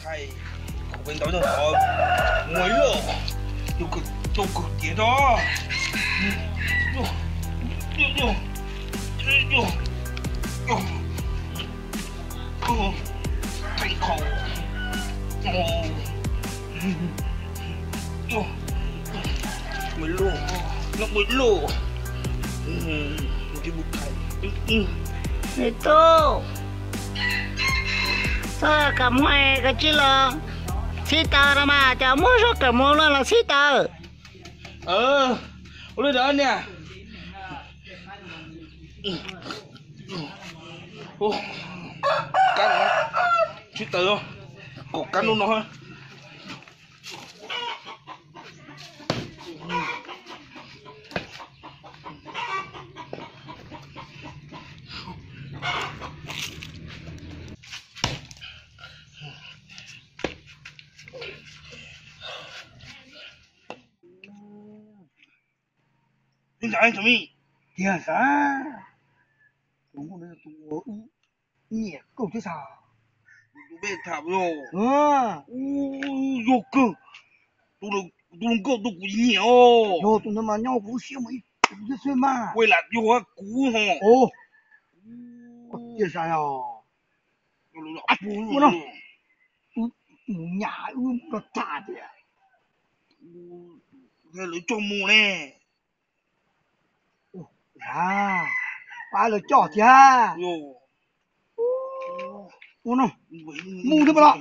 Khaws peb ntawv tod, muaj ib lub, coj kwv tiav tod. Theej qhov, muaj ib lub, muaj ib lub. Nws tub, txhob kam muag es koj cia li los txhib taws no mas, cas muab zog kam muag los los txhib taws. Ua li ntawd niam. Txhib taws, kom kab hnub no. Ib ntawd tsis muaj tiag sav, tus nkauj no yog tus uas wb nyiam kawg thiab sav. Tus peb tham yog, yog kawg, tus nkauj tus kuv nyiam os. Yog tus ntawd mas nyob kuv siab mas ib tus thiab xwb mas. Ua lam yog kuv ho. Tiag sav os. Ua no, wb mus nyam wb nrog tham tias, lawv coj mus ne. Pab lawv coj tiag. Ua no, mus thiab mas los.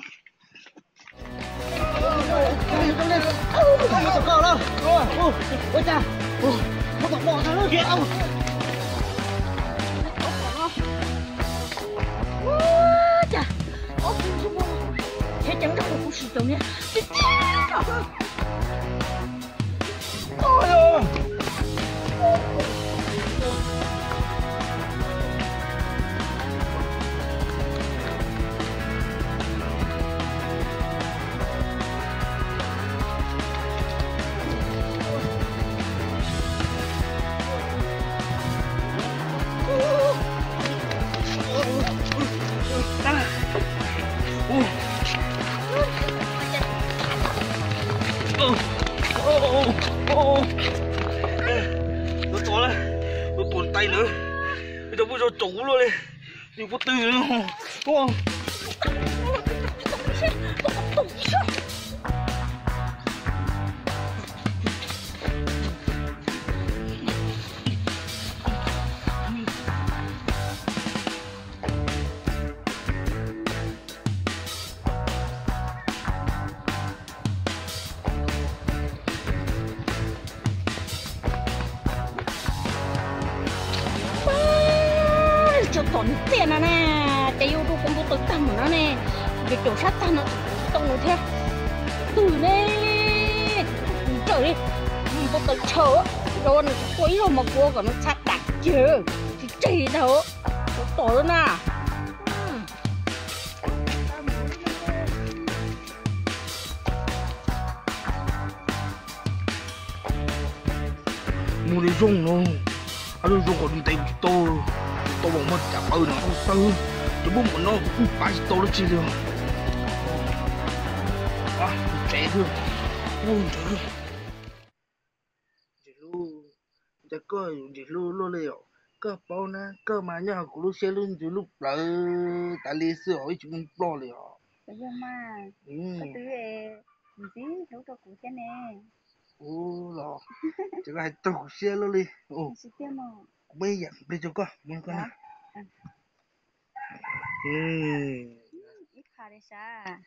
Ua cas, ua tom bom tag lawm. Ua cas, ob tug ntsej muag thiab ceev nrog kuv sim caum niag tib tib no. Tus tuav, tus tuav ntais ntawd, tus puab tso tsaus kuv luaj li, yus puab twg no. Tso tom nws tiaj no na, ces yuav ua rau kuv npau taws tag mus no ne. Ces caum sab tag no tsis tau nws thiab. Twg ne, kuv ntsawj li, npau taws tshaw, rau nws tua ib zaug mas kuv kom nws txha dam kiag, tsis tseg li ntag. Ua tom na. Mus li zoo no, ab zoo qhov ntev tsis tau, tsis tau mas muaj cam paws no tau tawg, ces muaj mus no kuv pab tsis tau dab tsi li. Tsev thiab. Ntsis hlub, cas koj yuav ntsis hlub luaj li os? Koj paub na, koj mas nyob hauv kuv lub siab lub ntsws lub plawv tas li xwb os, ib tsis muaj ploj li os. Yog mas, koj twb ntxim hlub rau kuv thiab ne. Ua los, ces koj hais raug kuv siab luaj li. Kuv muaj ib yam pliag rau koj, muab koj na. Ib qha li sav.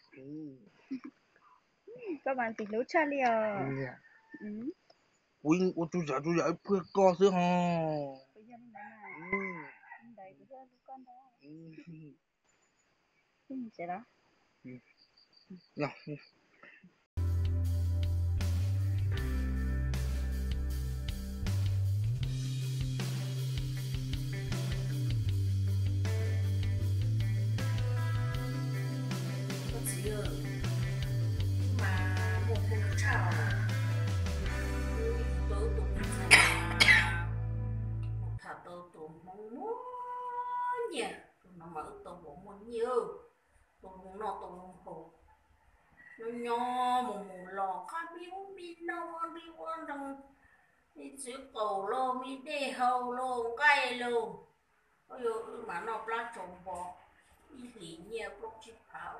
Koj mas ntxim hlub tshaj li os. Kuv yeej ua tsuj yam tsuj yam ib pliag koj xwb ho. Koj txiv, wb mas muaj hmoo tshaj os. Wb tau wb tus ntxhais mas mus tham tau tus hmoob muaj nyiaj, tus no mas wb tau muaj muaj nyiaj, tau zoo noj tau zoo haus. Nyob nyob mus mus los qab me ub me no, ua nrig ua nreeg, me txiv qaum los me dej haus los nqaij los, ua yog wb mas noj plab tsaus npo, ib hlis nyiaj plaub tsib phav,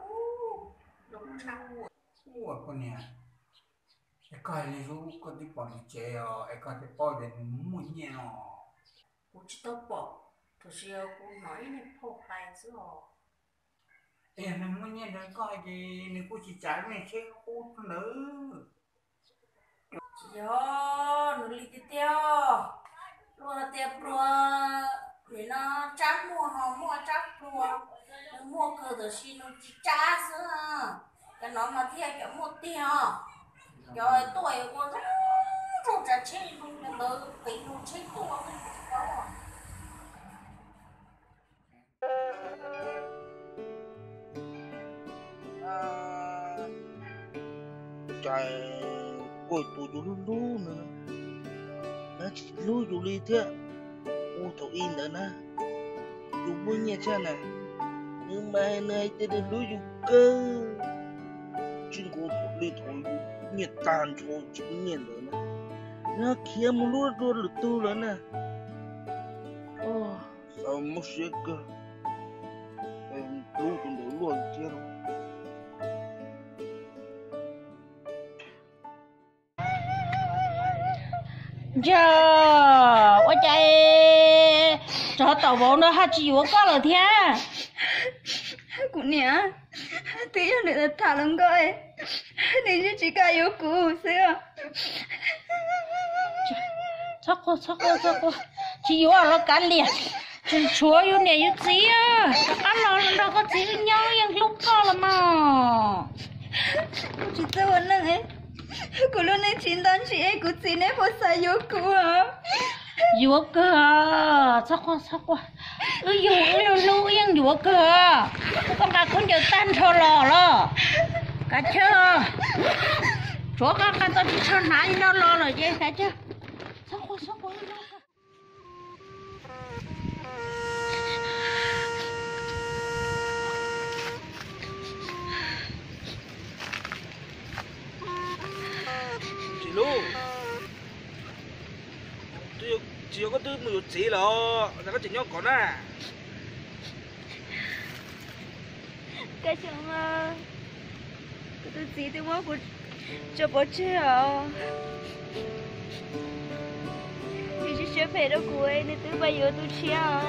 zoo tshaj. Ua koj niam, es koj li lub koj twb pom nws tsev os, es koj twb paub tias nws muaj nyiaj no? Kuv tsis tau pom, tab sis kuv hnov ib niag phauj hais xwb os. Es yog nws muaj nyiaj ntawd koj hais ces nws kuj tsis tsav lub niag tsheb qub ntawd. Tsis yog nws li tiag tiag, luag tias pluag, nim no tsab muag ho muaj tsab pluag, nws muaj kawg tab sis nws tsis tsab xwb. Cov no mas thiaj cov muaj tiag os. Cov tuaj ua zoo zoo tsav tsheb zoo li ntawd, qiv lub tsheb tuaj. Cas kuj tus yus hlub hlub nws, nws tsis hlub yus li thiab. Ua thaum ub ntawd na, yus muaj nyiaj tshaj na, nws mas nws hais tias nws hlub yus kawg. Tsis nkaus thaum li thaum yus nyiaj tag nrho tsis muaj nyiaj ntawd na, nws khiav mus hlub dua lwm tus lawm na. Xav mob siab kawg, hlub tus ntawd luaj thiab. Yog ua cas tsov tom vauv no ho tsis yuav koj lawm thiab? Kuv niam, twb yog nws tham los nkauj, nws yeej tsis kam yuav kuv xwb. Txhob quaj, txhob quaj, txhob quaj, tsis yuav los kav liam. Tseem tshuav yus niam yus txiv, rov qab los nrog koj txiv nyob yeej hlub koj los mas. Kuv tsis txawj ua neej, kuv lub neej tsis nto ntsis, kuv txiv neb puas xav yuav kuv? Yuav kawg, txhob quaj, txhob quaj. Wb yug wb lub hlub wb yeej yuav kawg. Koj nqa khaub ncaws tag nrho los los kav chawj, tsuav koj nqa tau tsis tshua hnav li no los lawm ces kav chawj. Txhob quaj, txhob quaj. Tsis lub, tsis yog koj twb mus yuav txiv los, koj tseem nyob kod na? Kab Xyooj, kuv tus txiv twb muab kuv tso pov tseg os. Nws tsis siab phem rau kuv, nws twb pab yuav tus tshiab os.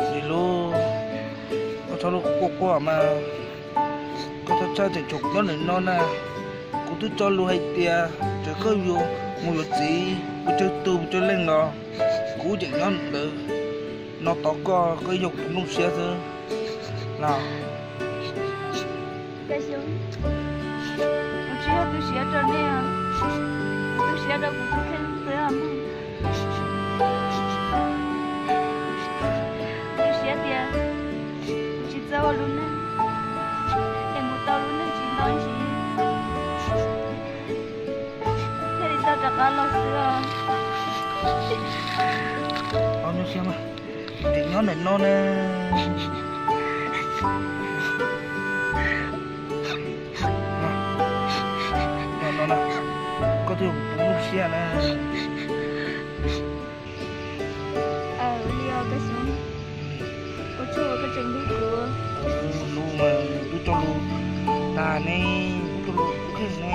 Tsis lub, koj txhob quaj quaj mas, koj txhob txhawj tseem tshuav kuv nyob ntawm no na. Kuv twb tso lus hais tias txawm koj yuav mus yuav txiv, mus tsawg tus mus tsawg leej los kuv tseem nyob ntawd no tos koj, koj yog kuv tus nplooj siab xwb los. Kab Xyooj, kuv tsis yog tu siab rau nej, kuv tu siab rau kuv tus kheej xwb os mog. Kuv tu siab tias kuv tsis txawj ua lub neej, es mus tau lub neej tsis nto ntsis, thiaj li tau rov qab los xwb os. Tseem nyob ntawm no na. Koj twb yog kuv tus nplooj siab na. Li os Kab Xyooj, ua tsaug uas koj tseem hlub kuv. Hlub mas twb tso lus tas ne, twb tso lus kheej ne.